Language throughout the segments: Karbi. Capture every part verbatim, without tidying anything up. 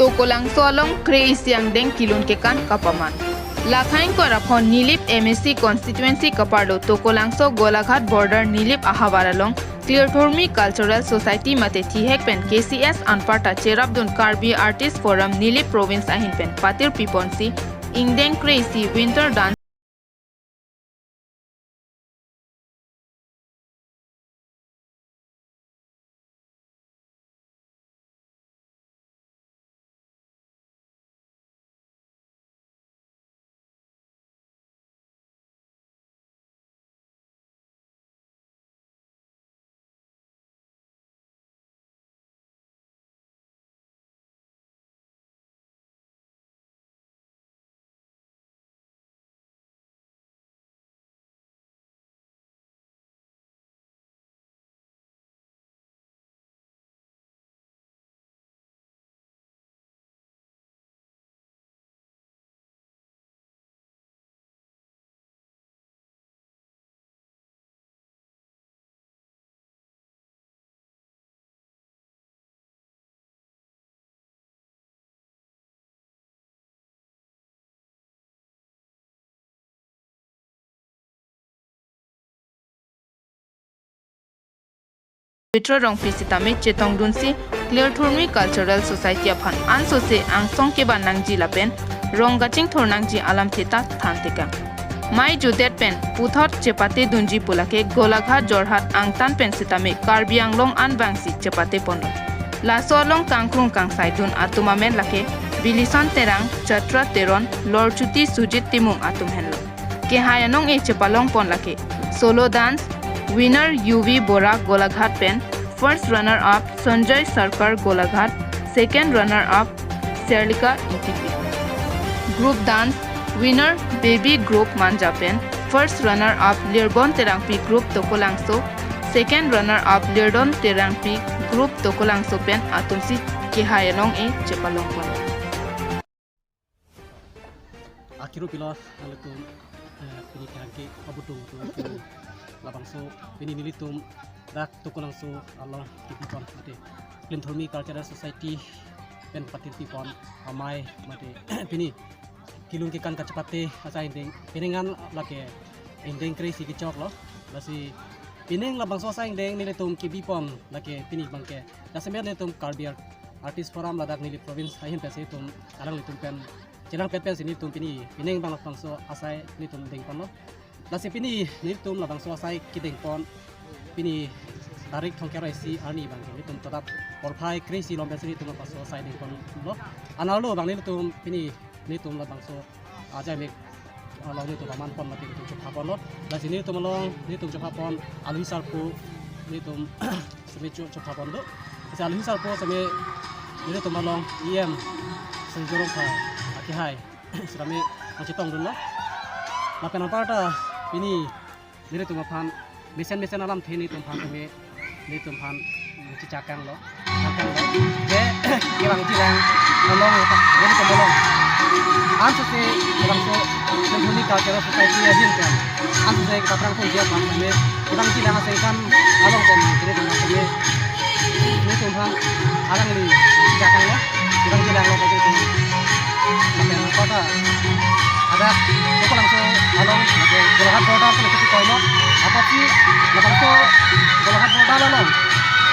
Tokolangso along kre-isi angdeng kilun kekan kapaman. Lakhang kor aphon Nilip M A C constituency kaparlo Tokolangso Golaghat border Nilip ahavar along Klirthurmi Cultural Society mate thihek pen K C S anparta cherapdun Karbi Artist Forum Nilip Province ahin pen patir piponsi ingdeng kre-isi winter dance Pavitra Rongpi sitame chetongdunsi Klirthurmi Cultural Society aphan ansose angsong kevan nangji lapen rong kachingthur nangji alam theta thantekang. Mai judet pen puthot chepate dunji pulake Golaghat Jorhat angtan pen sitame Karbi Anglong anbangsi chepate ponlo. Laso along kangkrung kangsaidun atum amen lake Bilison Terang, Chatra Teron, Lorchuti Sujit Timung atum henlo. Kehai anong-e chepalongpon lake solo dance, winner U V Bora Golaghat pen, first runner up Sanjay Sarkar Golaghat, second runner up Serlika Ingtipi. Group dance, winner Baby Group Manja pen, first runner up Lirbon Terangpi Group Tokolangso, second runner up Lirdon Terangpi Group Tokolangso pen atumsi kehai anong-e chepalongpon. Akhiru pilo nelitum, eh, pini kerangke pabutung tu labangso pini nelitum dak Tokolangso along kipipon mate Klirthurmi Cultural Society pen patir pipon amei mate pini kilun kekan kachepate asai ingdeng, pining an lake ingdeng kre-isi kechoklo. Lasi pining labangso asai ingdeng nelitum kipipon lake pini abangke. Jasemet nelitum Karbi Ar-, Artist Forum ladak Nilip Province ahin pensi itum alanglitum pen chelangpet pensi nelitum pini pining abang labangso asai nelitum dengponlo. Lasi pini nelitum labangso asai kedengpon pini tarik thomkep ra isi arni abangke nelitum totap porphai kre-isi along pensi nelitum labangso asai dengponlo. Anerlo abang nelitum pini nelitum labangso ajai mek along nelitum pamanpon mate nelitum chephaponlo. Lasi nelitum along nelitum chephapon alohi sarpo nelitum seme chu chephapon do. Lasi alohi sarpo seme nelitum along E M Sengjo Rongphar akehai sitame nangchetongdunlo. Lapen anparta pini nelitum aphan mesen mesen alamthe nelitum aphan seme nelitum aphan chichakanglo, chakanglo. Je kevangjilang along, nelitum along ansose labangso Klirthurmi Cultural Society ahin pen ansose kaprang pon dia aphan seme kevangjilang asengkan along pen nelitum aphan seme nelitum aphan alangli chichakanglo, kevangjilang along pen nelitum aphan. Lapen kota ada Tokolangso along, lapen Golaghat border pen kachetoimo. Apotsi labangso Golaghat border along,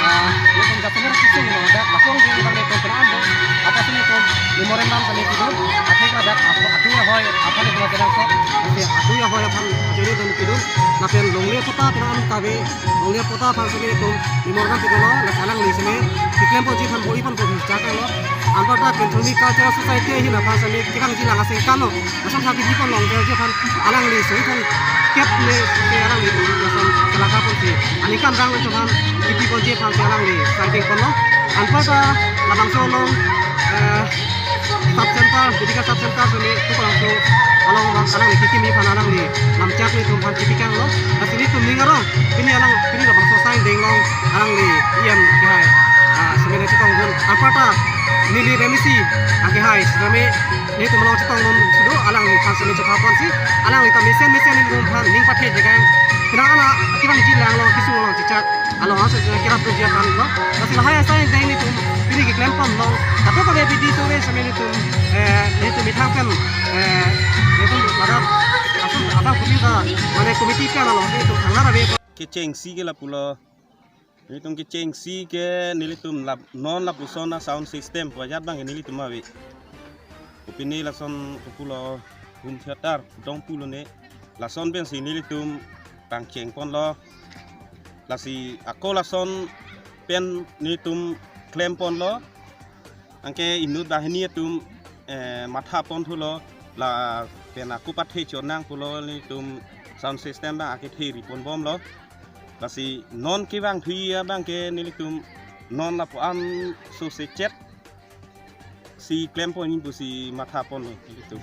ah, nelitum jasemet kesung along ada lapuang ding abang nelitum penang do. Apotsi nelitum memorandum kami pidun. Atheke ladak atu, atu ahoi aphan nelitum penang so. Atu ahoi aphan jadi nelitum pidun. Lapen longle pota penang kave, longle pota aphan seme nelitum memorandum pidunlo. Laso alangli seme keklemponji aphan bor-iponpo pu chakanglo. Anparta Klirthurmi Cultural Society ahin aphan seme kevangjilang asengkanlo. Asam sa kipipon longverji aphan alangli soi thang kep le ke alangli asam kalaka ponsi aningkan rang le aphan kipiponji aphan ke alangli sai dengponlo. Anparta labangso along, eh, sub center, medical sub center seme Tokolangso along abang alangli kikimi aphan alangli lamchak nelitum aphan kipikanglo. Lasi nelitum ning arong pini alang pini labangso asai ingdeng along alangli E M akehai, ah, seme nangchetongdun. Anparta Nilip M A C akehai seme nelitum along chetongdun si do, alangliphan seme chephaponsi alangli ta mesen mesen nelitum aphan ning pathe jekang. Penang ana kevangjilang along kesung along chichak along ansose kerapdunji aphanlo. Lasi lahai asai ingdeng nelitum pini keklem pon long. Tapi pada bidi sore sami nelitum, eh, nelitum methang pen, eh, nelitum ladak ason ada kopi ka, mane committee pen along nelitum thangnar ave. Kechengsi ke lapulo. Nelitum kechengsi ke nelitum lap non lapuson a sound system pajat abang ke nelitum ave. Kopine lason kopulo, home theater dong pulo ne. Lason pensi nelitum pangcheng ponlo. Lasi ako lason pen nelitum klem ponlo. Anke inut banghini atum, eh, matha pon thulo, lapen ako pathe chonang pulo nelitum sound system abang akethe ri pon bomlo. Lasi non kevang thu abang ke nelitum non lapu-an so sechet si klem pon pusi matha ponlo nelitum.